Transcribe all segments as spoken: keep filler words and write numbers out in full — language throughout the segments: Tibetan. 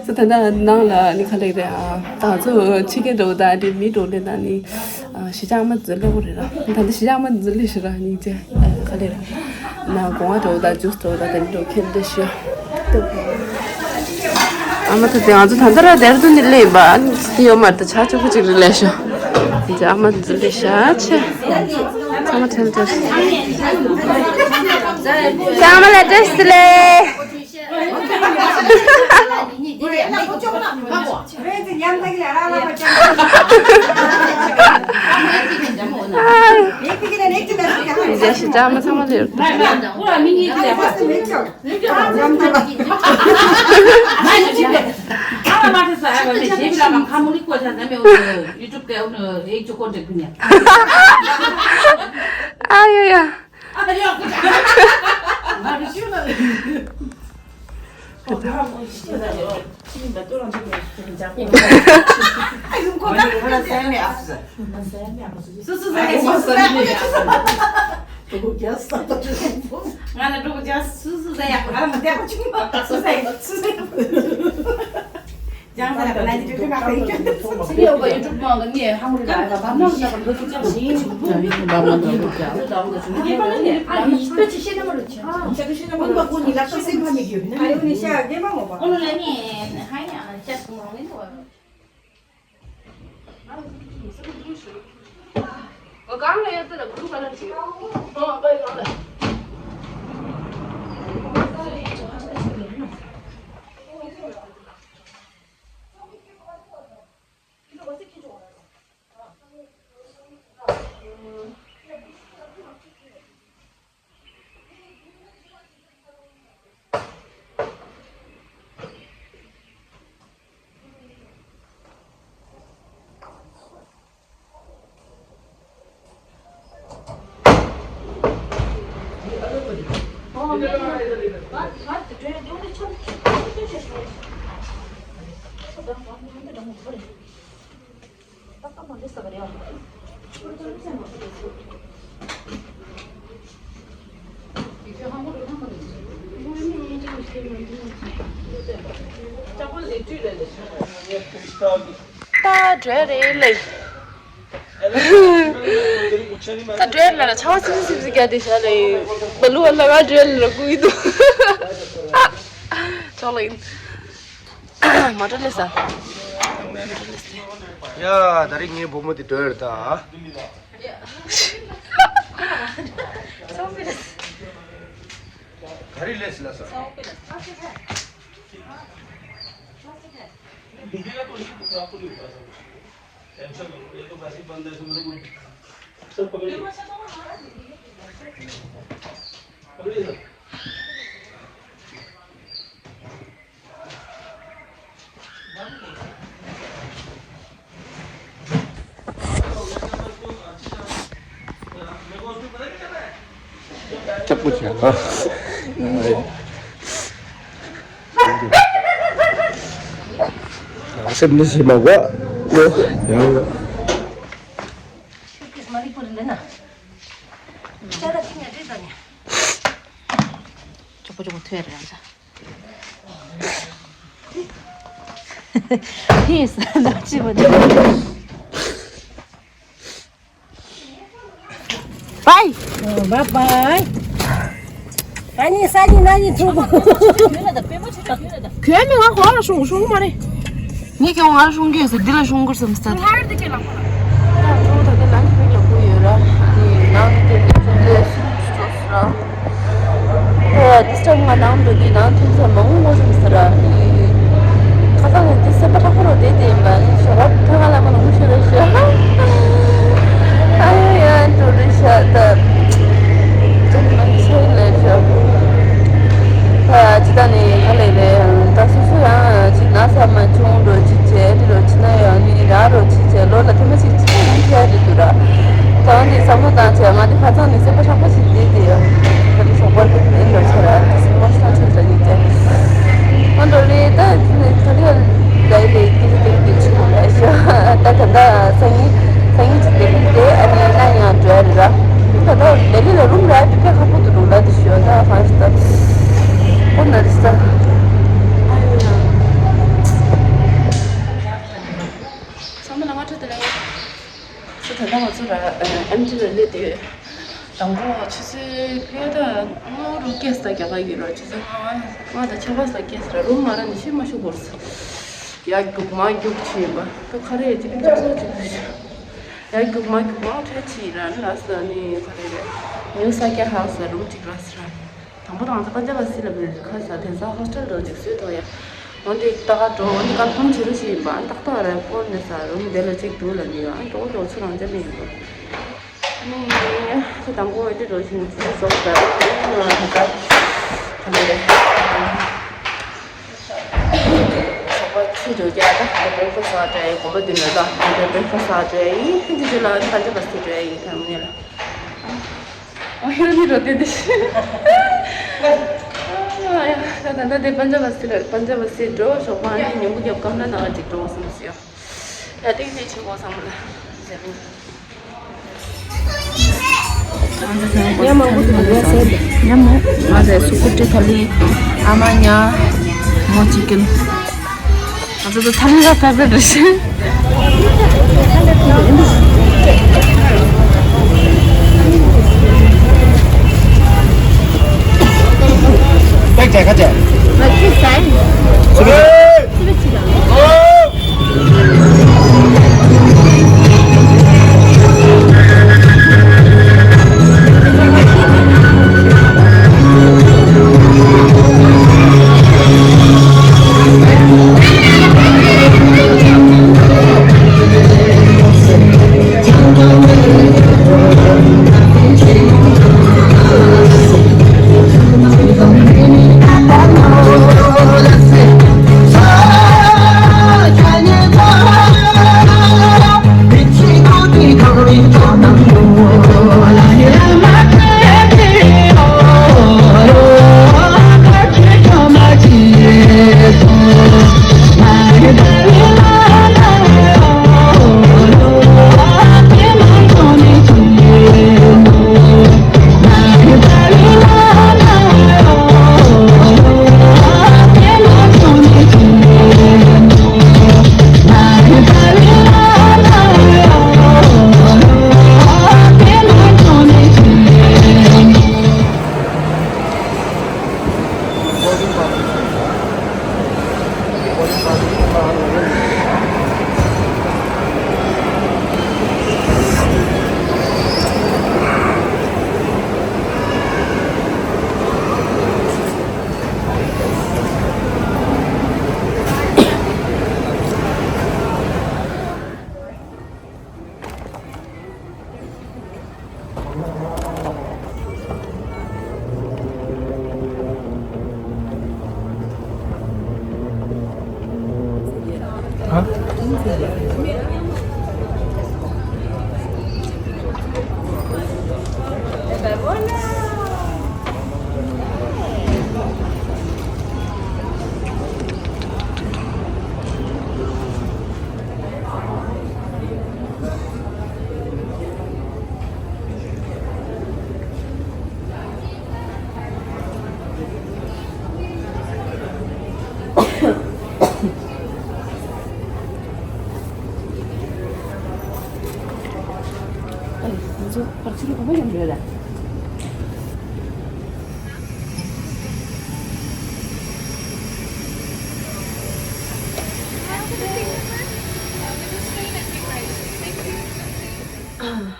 ད་ལྟ་ནང་ལ་ནི་ག་ལེ་རེད་ཨ། ད་ཚོ་ཕྱི་རྒྱལ་འགྲོ་ད་དེ་མི་འགྲོ་ལེ་ད་ནི་གཞིས་ཆགས་མ་འཛུལ་ལེ་བོ་རེད་ར། ད་ལྟ་གཞིས་ཆགས་མ་འཛུལ་ལེ་ཞུ་ར་ནི་ཅེ་ག་ལེ་ར། ན་གོང་བ་འགྲོ་ད་ཇུས་འགྲོ་ད་དེ་འགྲོ་ཁྱེར་ལེ་ཞུ། ཨ་མ་ད་དེ་ང་ཚོ་ད་ལྟ་ར་དེར་དུ་ནི་ལེ་བ་ནི་ཡོད་མ་ད་ཆ་ཆོག་པོ་ཅིག་རེད་ལེ་ཞུ། ཨ་མ་འཛུལ་ལེ་ཤ་ཆེ། ཚང་མ་ཁྲེལ་ཏེ། ཚང་མ་ལ་བཀྲ་ཤིས་བདེ་ལེགས། ཨ་ཡ་ཡ། ད་འགྲོ་རེད་ལེ། ད་འགྲོ་ལ་ཆང་སིབ་སིབ་སིབ་རྒྱག་དེ་ཤ་ལེ། མ་ལུ་བ་ལ་ང་འགྲོ་ལ་ལ་ཀུ་ཡི་དུ། ཆོག་ལེ་ཡིན། མ་འགྲོ་ལེ་ས། ཡ་ད་རིང་ངའི་བུ་མོ་དེ་འགྲོ་རེད་ད། ག་རེ་ལས་ལ་ས། ལྕགས་པོ་བྱས་ཨ། སེམས་ནི་ཞེ་མ་གོ་ཡང་། ཅོག་པོ་ཅོག་པོ་ཐོས་རེད་རང་ས། ཧེ་ས་ན་ཅི་བ་ནི། Bye. Bye bye. ཨ་ནི་ས་ནི་ན་ནི་ཐུག་གོ། ཁྱོད་མི་ང་གོ་ལ་ཤོང་ཤོང་མ་རེད། ངས་ཀྱང་ང་ལ་ཤོང་གི་ཡོད་ཟེར་འདི་ལ་ཤོང་གི་སམ་སྟ། ད་ཁྲོ་ད་ལ་ལ་ཁྱོད་ལ་གོ་ཡོད་ར། ཨ་ནི་ནང་གི་དེ་ནས་ཚོང་ལས་ཤོག་ཟེར་ར། ཨེ་this time ང་ནང་འགྲོ་དུས་ནང་ཐོན་ས་མང་པོ་ཡོད་ཟེར་ར། ཁ་སང་ནས་འདི་སེམས་པ་ཁྲག་པོ་རུ་བསྡད་དེ་ཡིན་པ་ནི་ཞོགས་པ་ཐང་ང་ལ་མ་ལོང་ཤོད་རེ་ཤོད། ཨ་ཡ་ཡ་འགྲོ་རེ་ཤ་ད། ཅི་མ་ཆེ་ལས་ཤོད། ད་ཅི་ད་ནི་ག་ལེ་རེད། ད་སོ་སོ་ཡང་ཅི་ན་ས་མ་བྱུང་རོ་ཅི་བྱས་རི་རོ་ཅི་ན་ཡང་ནི་ར་རོ་ཅི་བྱས་ལོ་ལ་ཐེ་མ་ཅིག་ཅི་ན་ཡང་ཁྱེད་རེད་འདུག་ར། ད་འདི་བསམ་བློ་བཏང་བྱས་ང་འདི་ཁ་ཚང་ནས་སེམས་པ་ཁྲག་པོ་ཞིག་བསྡད་དེ་ཡོད། ད་ནི་ཞོགས་པར་དེ་འདི་འགྲོ་ཆེ་ར་དེ་སེམས་པ་ཁྲག་ཆེ་ར་ཡིན་ཏེ། ང་འགྲོ་རེད་ད་ནི་ད་ལི་ལ་ལས་དེ་རེད་དེ་ཅི་ལ་ཤོ། ད་ད་ད་སང་ཉིན་སང་ཉིན་ཅིག་དེ་རིང་དེ་ཨ་ནི་ན་ཡང་འགྲོ་ཡ་རེད་ར། ད་ད་ལི་ལ་རུམ་ར་དེ་ཁ་ཁ་པོ་དུ་རུ་ལ་དེ་ཤོ་ད་ཧ་ཤི་ད་ཁོ་ན་རི་ས། ས་རྒྱ་གར་ཡོད་ར་ཅི་ས་ང་ང་དང་ཆ་ག་ས་སྐྱེས་ས་རུམ་མ་ར་ནི་ཤི་མ་ཤི་བོར་ས་ཡ་རྒྱུག་མ་རྒྱུག་ཆེ་བ་ད་ཁ་རེ་ཅི་ཅི་ཅི་ཅི་ཡ་རྒྱུག་མ་རྒྱུག་མ་ཁྲ་ཆི་ར་ནི་ལ་ས་ནི་ཁ་རེ་རེ་ཉུ་ས་སྐྱ་ཧ་ས་རུམ་ཅིག་ར་ས་ར། དང་པོ་དང་ཚ་པན་ཇ་བ་སི་ལ་བེ་ཁ་ས་དེ་ས་ཧོ་སི་ཊེལ་འགྲོ་ཅིག་སུས་ཐོ་ཡ། འོན་ཏེ་ད་ག་འགྲོ་འོན་ཏེ་ཀར་ཐོང་ཆེ་རུ་ཞིག་ཡིན་པ་ཨ་ཏག་ཏག་ར་ཕོར་ནས་ས་རུམ་དེ་ལ་ཅིག་འདུག་ལ་ནི་ཡ་ཨ་འགྲོ་འགྲོ་ཚུར་རང་ཅ་མི་ཡིན་པ། ཨ་ནི་ཁོ་དང་པོ་འོན་ཏེ་འགྲོ་ཞིང་ཚུར་ཟོག་ད་ཨ་ནི་ང་ད་ད་ག་ནས་རེད། ཞོགས་པ་ཚུར་འགྲོ་རྒྱ་ད་ཧ་བྷི་རེག་ཕ་སི་ཨ་ཏྲ་ཡི་གོམ་པ་བདུན་ལ་ད་ཧ་བྷི་རེག་ཕ་སི་ཨ་ཏྲ་ཡི་ཧིན་དི་ཇི་ལ་ཨ་ནི་པན་ཇ་བ་སི་ཏྲ་ཡི་ཐ་མི་ལ། ཨ་ཧེ་ར་ནི་རོ་དེ་དེ་ཤི། ཨ་ཡ་ད་ད་ད་དེ་པན་ཇ་བ་སི་ལ་པན་ཇ་བ་སི་འགྲོ་ཞོགས་པ་ཨ་ནི་ཉིན་གུང་རྒྱབ་སྐམ་ན་ནང་ཅིག་འགྲོ་བསམ་སི་ཡོ། ཡ་ཏིག་ཏིག་ཆེན་པོ་བསམ་ལ་ཟེར་ནི། ཉམས་མང་པོ་དེ་ལ་ཟེར་ཏེ། ཉམས་མོ། ང་ཚོའི་སུ་ཀུ་ཏི་ཐ་ལི་ཨ་མ་ཉ་མོ་ཅི་ཀིན། ང་ཚོ་ད་ཐ་ལི་ར་ཕེ་བ་རེད་ཤི། ཏེག་ཅེ་ཁ་ཅེ། ང་ཚོ་སའི། སུ་ཀུ་ཏི།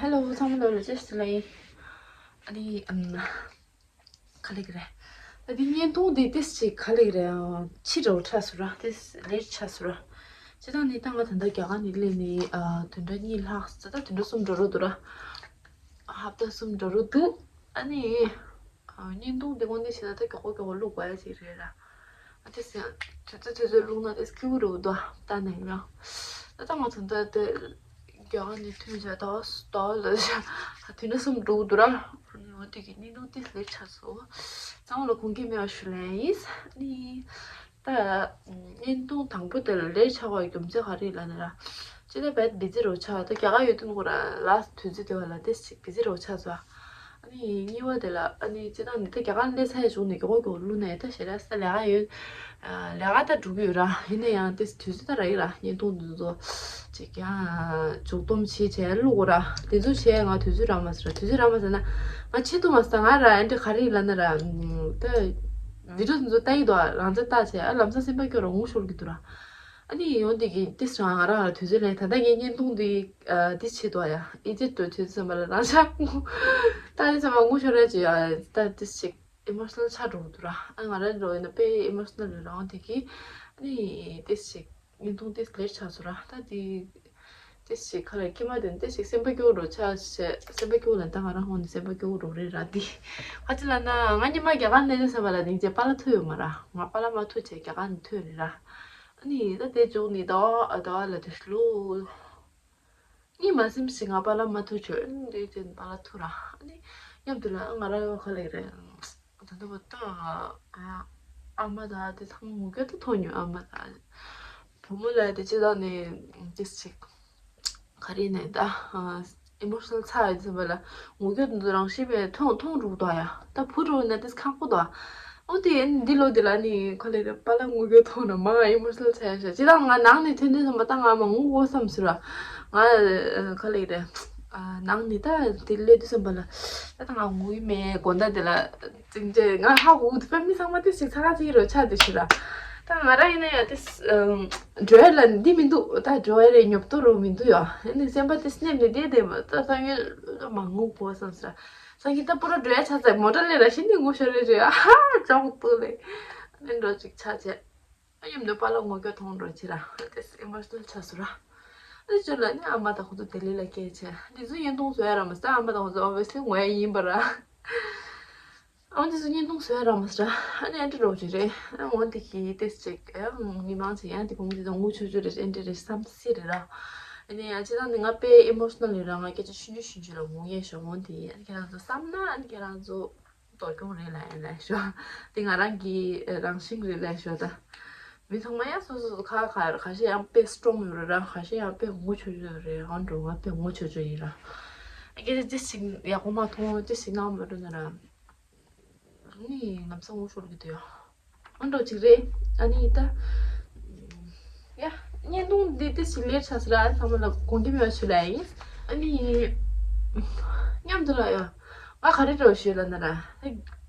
Hello, ཚང་མ་ལ་རེ་ཅེས་ལེ། ཨ་ནི་ཨམ། ག་ལེ་གི་རེད། ད་འདི་བརྙན་ཐུང་འདི་ཏིས་ཅིག་ག་ལེ་གི་རེད། ཨ་ཕྱི་འགྲོ་ཆ་སུ་ར་ཏིས་ལེར་ཆ་སུ་ར། ཅི་ད་ནི་ད་ང་ད་ལྟ་རྒྱ་གར་ནས་སླེབས་ནས་ཨ་བདུན་ཕྲག་གཉིས་ལྷག་ཙམ་ད་བདུན་ཕྲག་གསུམ་འགྲོ་རོགས་འདུག་ར། ཧབ་ཏ་གསུམ་འགྲོ་རོགས་འདུག་ཨ་ནི་ཨ་བརྙན་ཐུང་འདི་དགོང་འདི་བྱེད་ད་ད་མགྱོགས་པོ་མགྱོགས་པོ་བླུག་དགོས་ཡ་ཅིག་རེད་ར། ཨ་ཏིས་དུས་ཚོད་དུས་ཚོད་བླུག་ན་ཏིས་ཁེ་བུ་རོགས་འདུག་ད་ནས་ཡ། ད་ད་ང་ད་ལྟ་དེ། རྒྱ་གར་ནས་ཐོན་བྱས་ཟླ་བ་ཟླ་བ་ལ་དུས་ན་གསུམ་འགྲོ་གི་འདུག་ར། འོ་དེ་གི་གནས་ལུགས་དེ་ལེགས་ཆགས་སོ། ཚང་མ་ལ་དགོངས་འགལ་མེད་པ་ཞུ་ལེ་ཡིན། ནི། ད། བརྙན་ཐུང་དང་པོ་དེ་ལ་ལེགས་ཆགས་པ་རྒྱུ་མཚན་ག་རེ་ལབ་ན་ར། ཅི་ད་བད་བི་ཛི་རོ་ཆགས་ད་རྒྱ་གར་ཡོད་དུས་ནོ་ར་ལ་དུས་ཚོད་དེ་བ་ལ་དེ་ཅིག་བི་ཛི་རོ་ཆགས་སོ། ཨ་ནི་གཉིས་པ་དེ་ལ་ཨ་ནི་སྤྱིར་བཏང་ནི་ད་རྒྱ་གར་སླེབས་ཚར་བྱུང་ནས་མགྱོགས་པོ་མགྱོགས་པོ་བླུགས་ནས་ད་ཞེ་དྲག་ས་ལས་ཀ་ཡོད། ལས་ཀ་ད་འགྲོ་གི་ཡོད་ར། ཡིན་ན་ཡང་ཏིས་དུས་ཚོད་ད་རག་གི་ར། བརྙན་ཐུང་འདི་ཚོ་ཅིག་ཀྱང་མཇུག་སྡོམ་བྱེད་བྱས་བླུགས་ར། དེ་ཚོ་བྱས་ང་དུས་ཚོད་རག་མ་སོང་ར། དུས་ཚོད་རག་མ་སོང་ན་ང་ཆེད་དུ་མ་སོང་ང་ར། ཨ་འདྲ་ག་རེ་ལབ་ན་ར། ད་བི་ཌིའོ་འདི་ཚོ་ལྟ་ཡི་འདུག་རང་ཚོ་ལྟ་བྱས་ཨ་ལམ་སང་སེམས་པ་སྐྱོ་ར་ངུ་ཤོར་གི་འདུག་ར། ཨ་ནི་ཡོང་དེ་གི་ཏིས་རང་ང་རང་ལ་དུས་ཚོད་ལེན། ད་ལྟ་ངའི་བརྙན་ཐུང་འདི་ཨ་འདི་བྱེད་དོ་ཡ། ཨི་ཇིབ་ཏུ་དུས་ཚོད་མ་ལ་རང་ཤག་ངུ། ད་ནི་ཚང་མ་ངུ་ཤོར་ར་ཅི་ཡ། ད་ཏིས་ཅིག་ཨི་མོ་ཤི་ནལ་ཆགས་འགྲོ་གི་འདུག་ར། ཨ་ང་རང་འགྲོ་ཡིན་ན་དཔེ་ཨི་མོ་ཤི་ནལ་རེད་རང་དེ་གི། ཨ་ནི་ཏིས་ཅིག་བརྙན་ཐུང་ཏིས་ལེར་ཆགས་སོང་ར། ད་དེ་ཏིས་ཅིག་ཁ་ལ་ཀྱེ་མ་དེ་ཏིས་ཅིག་སེམས་པ་སྐྱོ་རོ་ཆགས་བྱས། སེམས་པ་སྐྱོ་ལ་ད་ང་རང་ཧོན་ནི་སེམས་པ་སྐྱོ་རོ་རེད་ར། དེ་ཁ་ཅི་ལ་ན་ང་ཉི་མ་རྒྱ་གར་ནས་ནས་ས་བ་ལ་དེང་ཅེ་པཱ་ལགས་ཐུག་ཡོད་མ་ར། ང་པཱ་ལགས་མ་ཐུག་བྱས་རྒྱ་གར་ནས་ཐུག་ཡོད་རེད་ར། ཨ་ནི་ད་དེ་མཇུག་ནི་ཟླ་བ་ཟླ་བ་ལ་དེ་ལོ་གཉིས་མ་ཟིན་ཞིག་ང་པཱ་ལགས་མ་ཐུག་བྱོས། ཨ་ནི་དེ་དེ་པཱ་ལགས་ཐུག་ར། ཨ་ནི་མཉམ་དུ་ལ་ང་རང་ཡོད་ཁ་ལེགས་རེད། ད་ལྟ་བ་ད་ཨ་མ་ད་དེ་ཚང་མ་ངུ་སྐད་ད་ཐོན་ཡོད། ཨ་མ་ད་བུ་མོ་ལ་དེ་ཅི་ད་ནི་ཏིས་ཅིག་ག་རེ་ནས་ད་ཨི་མོ་ཤི་ནལ་ཚ་ཡོད་ཟིན་པ་ལ་ངུ་སྐད་འདི་རང་ཤེས་པས་མཐོང་མཐོང་རུག་དོ་ཡ། ད་བུ་རུ་ན་ཏིས་ཁག་པོ་དོ། འོ་དེ་འདི་ལོ་དེ་ལ་ནི་ཁ་ལེ་རེ་པཱ་ལགས་ངུ་སྐད་མཐོང་ན་མ་ཨི་མོ་ཤི་ནལ་ཚ་ཡ་ཤ། ཅི་ད་ང་ནང་ནས་ཐོན་དུས་ཙམ་པ་ད་ང་མ་ངུ་གོ་བསམ་ཟེར་བ། ང་ཁ་ལེ་རེ་ནང་ནས་ད་དེ་ལས་དུས་ཙམ་པ་ལ་ད་ད་ང་ངུ་ཡི་མེད་དགོན་བདག་དེ་ལ། ཅིག་ཅེ་ང་ཧ་གོ་གི་འདུག་ཕ་མི་ཚང་མ་ཏིས་ཅིག་ཚ་ག་ཅིག་རོ་ཆགས་དེ་ཞུ་ར། ད་ང་རང་ཡིན་ན་ཡང་ཏིས་འགྲོ་ཡ་ལ་འདི་མི་འདུག་ད་འགྲོ་ཡ་རེ་ཉོབ་ཏོ་རོ་མི་འདུག་ཡ། ཨ་ནི་སེམས་པ་ཏིས་སྣེབ་ནས་བསྡད་བསྡད་མ་ད་སང་ཉིན་མ་ངུ་གོ་བསམ་ས། སང་ཉིན་ད་པུ་ར་འགྲོ་ཡ་ཆགས་ཚར། མོ་ཊ་ལས་ར་ཤི་ནི་ངུ་ཤོར་རེ་རེ། ཨ་ཧ་ཅོག་ཏུ་ལེ། ཨ་ནི་འགྲོ་ཅིག་ཆགས་བྱས། ཨ་མཉམ་དུ་པཱ་ལགས་ངུ་སྐད་མཐོང་འགྲོ་ཆེ་ར། ཏིས་ཨི་མོ་ཤི་ནལ་ཆགས་སོང་ར། ཨ་ཅོ་ལ་ནི་ཨ་མ་དང་ཁོ་ཚོ་ལྡི་ལི་ལ་སྐྱེལ་བྱས། འདི་ཚོ་བརྙན་ཐུང་བཟོ་ཡ་ར་མ་ཟད་ཨ་མ་དང་ཁོ་ཚོ་ཨོ་བི་ཡ་སི་ལི་ངུ་ཡ་ཡིན་པ་ར། ཨ་འདི་ཚོ་བརྙན་ཐུང་བཟོ་ཡ་ར་མ་ཟད་ར། ཨ་ནི་ཨ་འདྲ་རོ་ཅིག་རེད། ཨ་འོ་འདི་གི་ཏིས་ཅིག་ཨ་མི་མང་ཅིག་ཡང་འདི་ཁོང་ཚོ་ངུ་ཆུ་ཆུ་རེད། ཨ་འདྲ་རེད་བསམ་སྲིད་རེད་ར། ཨ་ནི་ཨ་ཅེ་ད་ནི་ང་དཔེ་ཨི་མོ་ཤི་ནལ་ཡོད་ར། ང་སྐད་ཆ་ཆུང་ཆུང་ཆུང་ཆུང་ལ་ངུ་ངེས་ཤོག་འོ་འདི་ཨ་ནི་ཁྱེད་རང་ཚོ་བསམ་ན་ཨ་ནི་ཁྱེད་རང་ཚོ། གདོང་སྐྱོང་རེད་ལ་ཡིན་ལ་ཤོ། དེ་ང་རང་གི་རང་བཞིན་རེད་ལ་ཤོ་ད། མི་ཚང་མ་ཡང་སོ་སོ་ཁ་ཁ་ཁ་ཤས་ཡང་དཔེ་སི་ཊོང་ཡོད་རེད་ར། ཁ་ཤས་ཡང་དཔེ་ངུ་ཆོ་ཆོ་རེད། ཨང་འགྲོ་ང་དཔེ་ངུ་ཆོ་ཆོ་ཡིན་ར། ཨ་ཀྱེ་ཅི་ཞིག་ཡག་པོ་མ་མཐོང་ཅི་ཞིག་གནང་མ་རུ་ན་ར། ནི་ལམ་སང་ངུ་ཤོར་གི་འདུག་ཡ། ཨང་འགྲོ་ཅིག་རེད། ཨ་ནི་ད། ཡ། བརྙན་ཐུང་འདི་ཏི་ཞིག་ལེར་ཆགས་ཟེར་ར། ཨ་ཚང་མ་ལ་དགོངས་འགལ་མེད་པ་ཞུ་ལ་ཡིན། ཨ་ནི། མཉམ་དུ་ལ་ཡ། ང་ག་རེ་འགྲོ་ཞུས་ལ་ན་ར།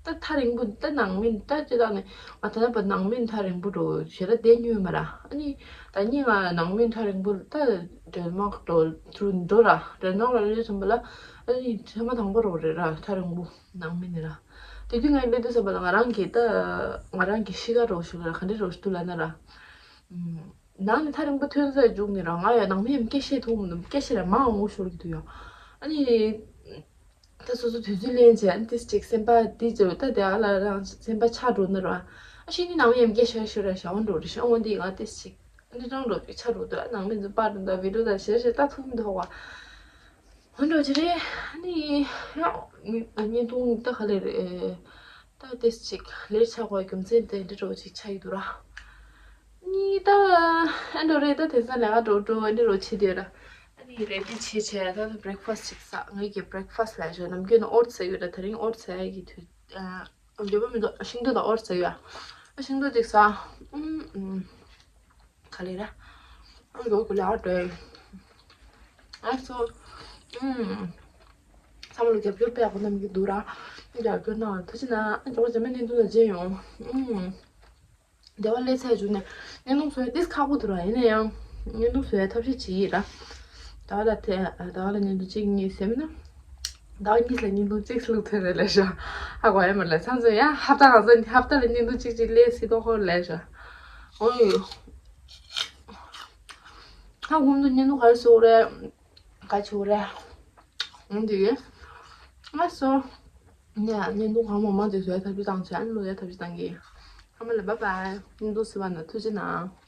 ད་ཐག་རིང་པོ་ད་ནང་མི་ད་ཅི་ད་ནི་ང་ད་ནི་བ་ནང་མི་ཐག་རིང་པོ་འགྲོ་ཞེ་ད་བསྡད་མྱོང་མ་ར། ཨ་ནི་ད་ནི་ང་ནང་མི་ཐག་རིང་པོ་ད་འབྲེལ་མོག་འགྲོ་འགྲོ་ར། འབྲེལ་མོག་ལ་ལུས་སོང་པ་ལ་ཨ་ནི་ཐེངས་མ་དང་པོ་རོ་རེད་ར་ཐག་རིང་པོ་ནང་མི་ནི་ར། དེ་དུས་ང་ལུས་དུས་སོང་པ་ལ་ང་རང་གི་ད་ང་རང་གི་གཤིས་ཀ་རོ་ཞུ་ལ་ག་འདྲ་རོ་ཞུ་ལ་ན་ར། ནང་ནས་ཐག་རིང་པོ་ཐོན་ས་འཇུག་ནས་རང་ང་ཡང་ནང་མི་ཡང་སྐད་བཤད་ཐུབ་མི་འདུག་སྐད་བཤད་ལ་མང་ངུ་ཤོར་གྱི་འདུག་ཡ། ཨ་ནི། ད་སོ་སོ་དུས་ཚོད་ལེན་བྱས་ཨ་ནི་ཏིས་ཅིག་སེམས་པ་འདི་ཅོ་ད་དེ་ཨ་ལ་རང་སེམས་པ་ཆགས་འགྲོ་ནི་ར། ཨ་ཤི་ནི་ནང་མི་ཡང་སྐད་བཤད་ཤོར་ར་ཞང་འགྲོ་རེ་ཞང་འོ་འདི་ང་ཏིས་ཅིག་ཨ་ནི་རང་འགྲོ་ཅིག་ཆགས་འགྲོ་འདུག་ཨ་ནང་མི་ཚོ་པར་འདི་འདྲ་བི་ཌིའོ་དང་ཞེ་ཞེ་ལྟ་ཐུབ་མི་འདུག་བ། འོ་འགྲོ་ཅི་རེད། ཨ་ནི་ཡང་བརྙན་ཐུང་ད་ག་ལེ་རེད། ད་ཏིས་ཅིག་ལེར་ཆགས་པའི་རྒྱུ་མཚན་དེ་འདི་འདྲ་བོ་ཅིག་ཆགས་ཡོད་འདུག་ར། ནི་ད་ཨ་འགྲོ་རེད། ད་དེང་སང་ལས་ཀ་འགྲོ་འགྲོ་ཨ་འདྲ་རོ་ཆེ་དེ་ར། ཨ་ནི་རེ་ཌི་བྱེད་བྱས་ད་བྷི་རེག་ཕ་སི་ཅིག་ཟ། ངེད་ཀྱི་བྷི་རེག་ཕ་སི་ལ་ཞོ་ནམ་རྒྱུན་ཨོ་ཊི་སི་ཟ་ཡོད་ར། དེ་རིང་ཨོ་ཊི་སི་ཟ་ཡ་གི་དུས་ཨ་འདོད་པ་མི་འདུག་ཤིང་ཏོག་དང་ཨོ་ཊི་སི་ཟ་ཡོད་ཨ། ཤིང་ཏོག་ཅིག་ཟ། ཨུམ་ཨུམ། ག་ལེ་ར། ཨ་འགྲོ་གི་ལ་འགྲོ་ཡ། ཨ་སོ། ཨུམ། ཚང་མ་ལ་རྒྱབ་སྐྱོར་སྤེལ་དགོས་རྣམས་ཀྱི་འདུག་ར། རྒྱབ་སྐྱོར་གནང་བ་ཐུགས་རྗེ་གནང་། ཨ་འགྲོ་བ་རྗེས་མའི་བརྙན་ཐུང་ལ་མཇལ་ཡོང་། ཨུམ། སྡེ་བ་སླེབས་ཚར་བྱུང་ནས་བརྙན་ཐུང་བཟོ་ཡ་ཏིས་ཁག་པོ་འདུག་ར། ཡིན་ན་ཡང་བརྙན་ཐུང་བཟོ་ཡ་ཐབས་ཤེས་བྱེད་ཡིན་ར། ཟླ་བ་ལ་དེ་ཟླ་བ་ལ་བརྙན་ཐུང་གཅིག་གཉིས་ཟེར་མིན་ན། ཟླ་བ་གཉིས་ལ་བརྙན་ཐུང་གཅིག་ལུགས་མཐུན་རེད་ལས་ཤོ། ཧ་གོ་ཡ་མ་ལ་ཚང་ཚོ་ཡ་ཧབ་ཏ་གང་ཚོ་ཧབ་ཏ་ལ་བརྙན་ཐུང་གཅིག་གཅིག་ལས་སྲིད་དོ་ཧོར་ལས་ཤོ། ཨོ་ཡོ། ཧ་གོ་མི་འདུག་བརྙན་ཐུང་ག་རེ་བཟོ་རེད། ག་ཆུ་རེད། འོན་ཏེ། ང་སོ། ནས་བརྙན་ཐུང་གང་མང་མང་ཅིག་བཟོ་ཡ་ཐབས་ཤེས་བཏང་བྱས་ཨ་ནི་ལོ་ཡ་ཐབས་ཤེས་བཏང་གི། ཨ་མ་ལ་བཱའི་བཱའི། བརྙན་ཐུང་གཟིགས་པ་ན་ཐུགས་རྗེ་གནང་།